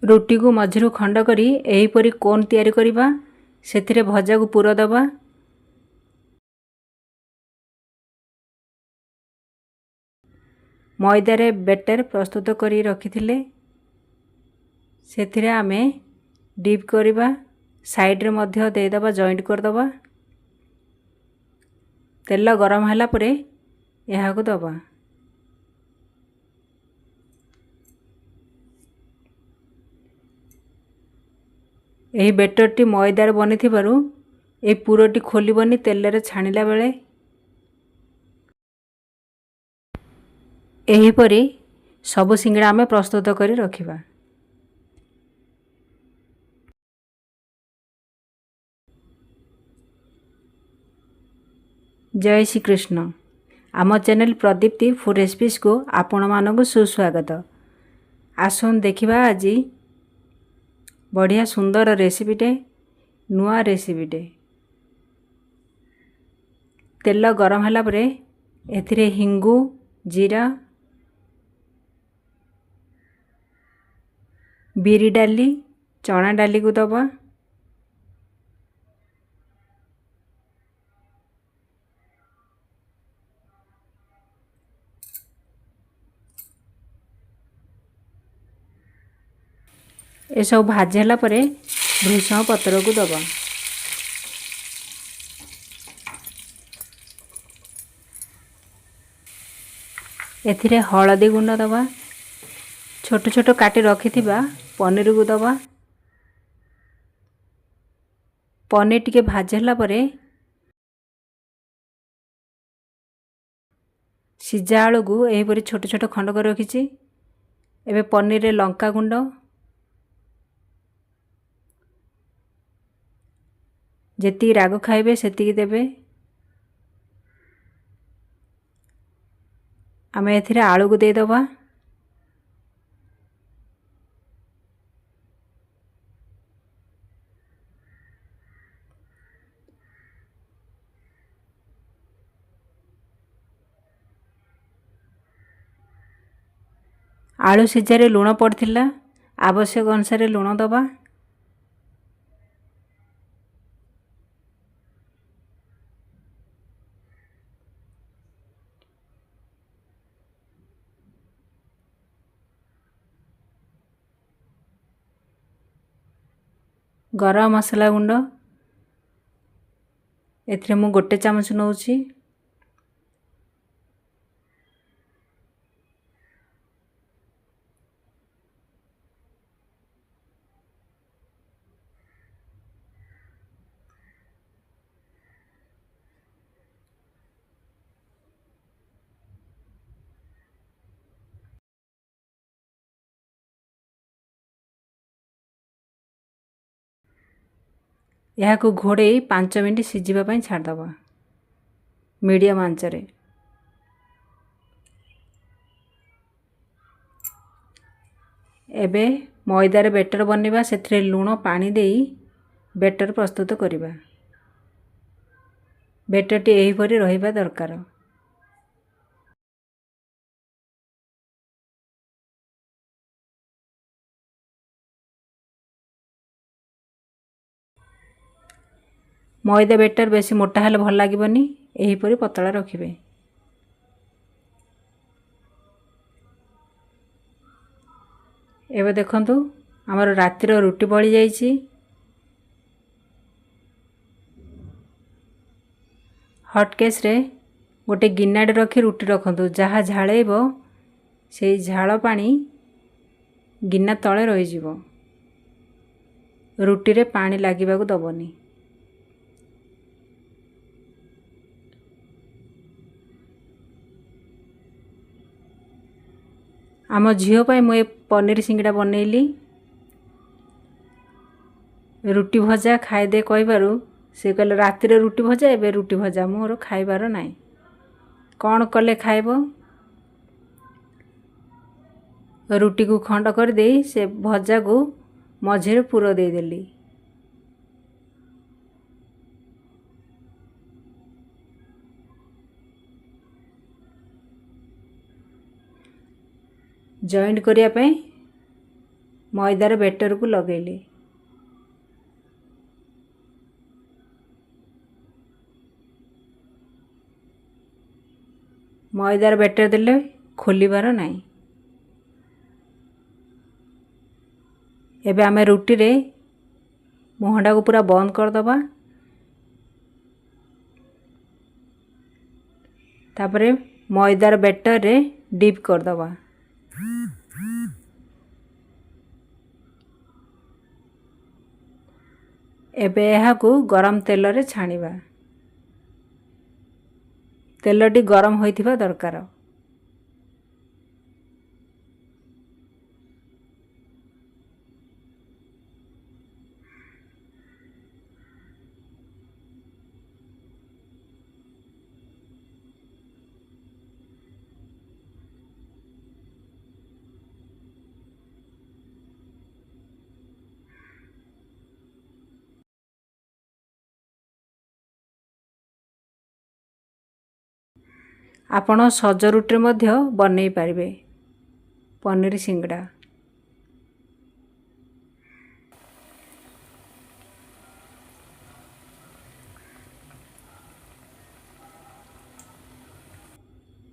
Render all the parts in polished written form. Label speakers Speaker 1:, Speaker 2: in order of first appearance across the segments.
Speaker 1: ରୁଟିକୁ ମଝିରୁ ଖଣ୍ଡ କରି ଏହିପରି କୋନ୍ ତିଆରି କରିବା। ସେଥିରେ ଭଜାକୁ ପୁର ଦେବା। ମଇଦାରେ ବେଟର ପ୍ରସ୍ତୁତ କରି ରଖିଥିଲେ, ସେଥିରେ ଆମେ ଡିପ୍ କରିବା। ସାଇଡ଼୍ରେ ମଧ୍ୟ ଦେଇଦେବା, ଜଏଣ୍ଟ କରିଦେବା। ତେଲ ଗରମ ହେଲା ପରେ ଏହାକୁ ଦେବା। ଏହି ବେଟରଟି ମଇଦାରେ ବନିଥିବାରୁ ଏହି ପୁରଟି ଖୋଲିବନି ତେଲରେ ଛାଣିଲା ବେଳେ। ଏହିପରି ସବୁ ସିଙ୍ଗଡ଼ା ଆମେ ପ୍ରସ୍ତୁତ କରି ରଖିବା। ଜୟ ଶ୍ରୀକୃଷ୍ଣ। ଆମ ଚ୍ୟାନେଲ୍ ପ୍ରଦୀପ୍ତି ଫୁଡ଼୍ ରେସିପିସ୍କୁ ଆପଣମାନଙ୍କୁ ସୁସ୍ୱାଗତ। ଆସନ୍ତୁ ଦେଖିବା ଆଜି ବଢ଼ିଆ ସୁନ୍ଦର ରେସିପିଟେ, ନୂଆ ରେସିପିଟେ। ତେଲ ଗରମ ହେଲା ପରେ ଏଥିରେ ହିଙ୍ଗୁ, ଜିରା, ବିରି ଡାଲି, ଚଣା ଡାଲିକୁ ଦେବା। ଏସବୁ ଭାଜି ହେଲା ପରେ ଭୃଷଙ୍ଗ ପତ୍ରକୁ ଦେବା। ଏଥିରେ ହଳଦୀ ଗୁଣ୍ଡ ଦେବା। ଛୋଟ ଛୋଟ କାଟି ରଖିଥିବା ପନିରକୁ ଦେବା। ପନିର ଟିକେ ଭାଜି ହେଲା ପରେ ସିଝା ଆଳୁକୁ ଏହିପରି ଛୋଟ ଛୋଟ ଖଣ୍ଡ କରି ରଖିଛି। ଏବେ ପନିରରେ ଲଙ୍କା ଗୁଣ୍ଡ, ଯେତିକି ରାଗ ଖାଇବେ ସେତିକି ଦେବେ। ଆମେ ଏଥିରେ ଆଳୁକୁ ଦେଇଦେବା। ଆଳୁ ସିଝାରେ ଲୁଣ ପଡ଼ିଥିଲା, ଆବଶ୍ୟକ ଅନୁସାରେ ଲୁଣ ଦେବା। ଗରମ ମସଲା ଗୁଣ୍ଡ ଏଥିରେ ମୁଁ 1 ଚାମଚ ନେଉଛି। ଏହାକୁ ଘୋଡ଼େଇ 5 ମିନିଟ୍ ସିଝିବା ପାଇଁ ଛାଡ଼ିଦେବା ମିଡ଼ିୟମ୍ ଆଞ୍ଚରେ। ଏବେ ମଇଦାରେ ବେଟର ବନେଇବା। ସେଥିରେ ଲୁଣ ପାଣି ଦେଇ ବେଟର ପ୍ରସ୍ତୁତ କରିବା। ବେଟରଟି ଏହିପରି ରହିବା ଦରକାର। ମଇଦା ବେଟର ବେଶୀ ମୋଟା ହେଲେ ଭଲ ଲାଗିବନି, ଏହିପରି ପତଳା ରଖିବେ। ଏବେ ଦେଖନ୍ତୁ ଆମର ରାତିର ରୁଟି ବଳି ଯାଇଛି। ହଟକେସ୍ରେ ଗୋଟେ ଗିନାଟେ ରଖି ରୁଟି ରଖନ୍ତୁ। ଯାହା ଝାଳେଇବ ସେଇ ଝାଳ ପାଣି ଗିନା ତଳେ ରହିଯିବ। ରୁଟିରେ ପାଣି ଲାଗିବାକୁ ଦେବନି। ଆମ ଝିଅ ପାଇଁ ମୁଁ ଏ ପନିର ସିଙ୍ଗଡ଼ା ବନେଇଲି। ରୁଟି ଭଜା ଖାଇଦେ କହିବାରୁ ସେ କହିଲେ ରାତିରେ ରୁଟି ଭଜା, ଏବେ ରୁଟି ଭଜା ମୋର ଖାଇବାର ନାହିଁ, କ'ଣ କଲେ ଖାଇବ? ରୁଟିକୁ ଖଣ୍ଡ କରିଦେଇ ସେ ଭଜାକୁ ମଝିରେ ପୁର ଦେଇଦେଲି। ଜଏଣ୍ଟ କରିବା ପାଇଁ ମଇଦାର ବେଟରକୁ ଲଗାଇଲି। ମଇଦାର ବେଟର ଦେଲେ ଖୋଲିବାର ନାହିଁ। ଏବେ ଆମେ ରୁଟିରେ ମୁହଁଟାକୁ ପୁରା ବନ୍ଦ କରିଦେବା। ତାପରେ ମଇଦାର ବେଟରରେ ଡିପ୍ କରିଦେବା। ଏବେ ଏହାକୁ ଗରମ ତେଲରେ ଛାଣିବା। ତେଲଟି ଗରମ ହୋଇଥିବା ଦରକାର। ଆପଣ ସଜ ରୁଟିରେ ମଧ୍ୟ ବନେଇ ପାରିବେ ପନିର ସିଙ୍ଗଡ଼ା।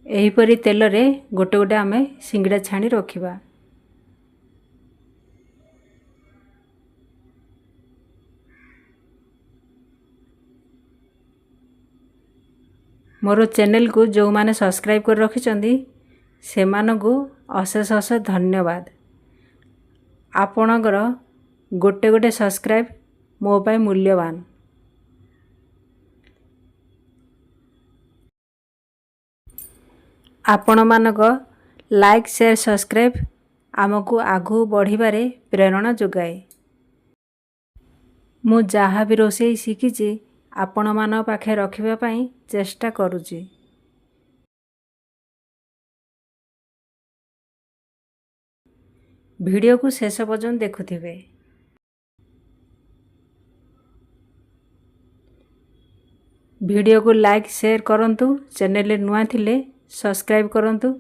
Speaker 1: ଏହିପରି ତେଲରେ ଗୋଟେ ଗୋଟେ ଆମେ ସିଙ୍ଗଡ଼ା ଛାଣି ରଖିବା। ମୋର ଚ୍ୟାନେଲକୁ ଯେଉଁମାନେ ସବସ୍କ୍ରାଇବ୍ କରି ରଖିଛନ୍ତି, ସେମାନଙ୍କୁ ଅଶେଷ ଅଶେଷ ଧନ୍ୟବାଦ। ଆପଣଙ୍କର ଗୋଟେ ଗୋଟେ ସବସ୍କ୍ରାଇବ୍ ମୋ ପାଇଁ ମୂଲ୍ୟବାନ। ଆପଣମାନଙ୍କ ଲାଇକ୍, ସେୟାର, ସବସ୍କ୍ରାଇବ୍ ଆମକୁ ଆଗକୁ ବଢ଼ିବାରେ ପ୍ରେରଣା ଯୋଗାଏ। ମୁଁ ଯାହା ବି ରୋଷେଇ ଶିଖିଛି, ଆପଣମାନଙ୍କ ପାଖେ ରଖିବା ପାଇଁ ଚେଷ୍ଟା କରୁଛି। ଭିଡ଼ିଓକୁ ଶେଷ ପର୍ଯ୍ୟନ୍ତ ଦେଖୁଥିବେ। ଭିଡ଼ିଓକୁ ଲାଇକ୍, ସେୟାର କରନ୍ତୁ। ଚ୍ୟାନେଲରେ ନୂଆ ଥିଲେ ସବସ୍କ୍ରାଇବ୍ କରନ୍ତୁ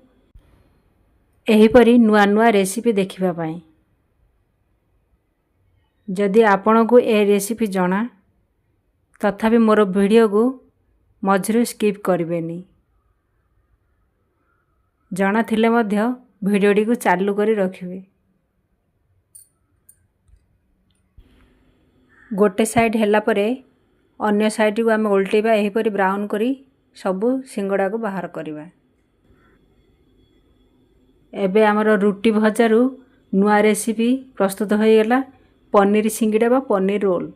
Speaker 1: ଏହିପରି ନୂଆ ନୂଆ ରେସିପି ଦେଖିବା ପାଇଁ। ଯଦି ଆପଣଙ୍କୁ ଏ ରେସିପି ଜଣା, ତଥାପି ମୋର ଭିଡ଼ିଓକୁ ମଝିରୁ ସ୍କିପ୍ କରିବେନି। ଜଣା ଥିଲେ ମଧ୍ୟ ଭିଡ଼ିଓଟିକୁ ଚାଲୁ କରି ରଖିବେ। ଗୋଟେ ସାଇଡ଼୍ ହେଲା ପରେ ଅନ୍ୟ ସାଇଡ଼୍କୁ ଆମେ ଓଲଟେଇବା। ଏହିପରି ବ୍ରାଉନ୍ କରି ସବୁ ସିଙ୍ଗଡ଼ାକୁ ବାହାର କରିବା। ଏବେ ଆମର ରୁଟି ଭଜାରୁ ନୂଆ ରେସିପି ପ୍ରସ୍ତୁତ ହୋଇଗଲା, ପନିର ସିଙ୍ଗଡ଼ା ବା ପନିର ରୋଲ୍।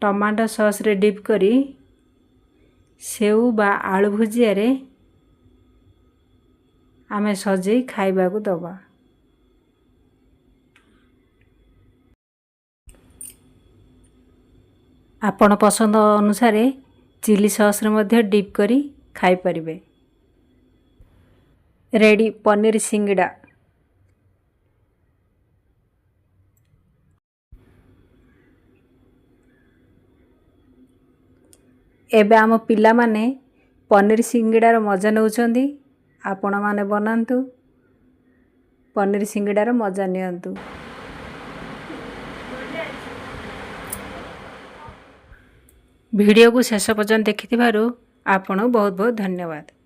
Speaker 1: ଟମାଟୋ ସସ୍ରେ ଡିପ୍ କରି ସେଉ ବା ଆଳୁ ଭୁଜିଆରେ ଆମେ ସଜେଇ ଖାଇବାକୁ ଦେବା। ଆପଣ ପସନ୍ଦ ଅନୁସାରେ ଚିଲି ସସ୍ରେ ମଧ୍ୟ ଡିପ୍ କରି ଖାଇପାରିବେ। ରେଡ଼ି ପନିର ସିଙ୍ଗଡ଼ା। ଏବେ ଆମ ପିଲାମାନେ ପନିର ସିଙ୍ଗଡ଼ାର ମଜା ନେଉଛନ୍ତି। ଆପଣମାନେ ବନାନ୍ତୁ, ପନିର ସିଙ୍ଗଡ଼ାର ମଜା ନିଅନ୍ତୁ। ଭିଡ଼ିଓକୁ ଶେଷ ପର୍ଯ୍ୟନ୍ତ ଦେଖିଥିବାରୁ ଆପଣଙ୍କୁ ବହୁତ ବହୁତ ଧନ୍ୟବାଦ।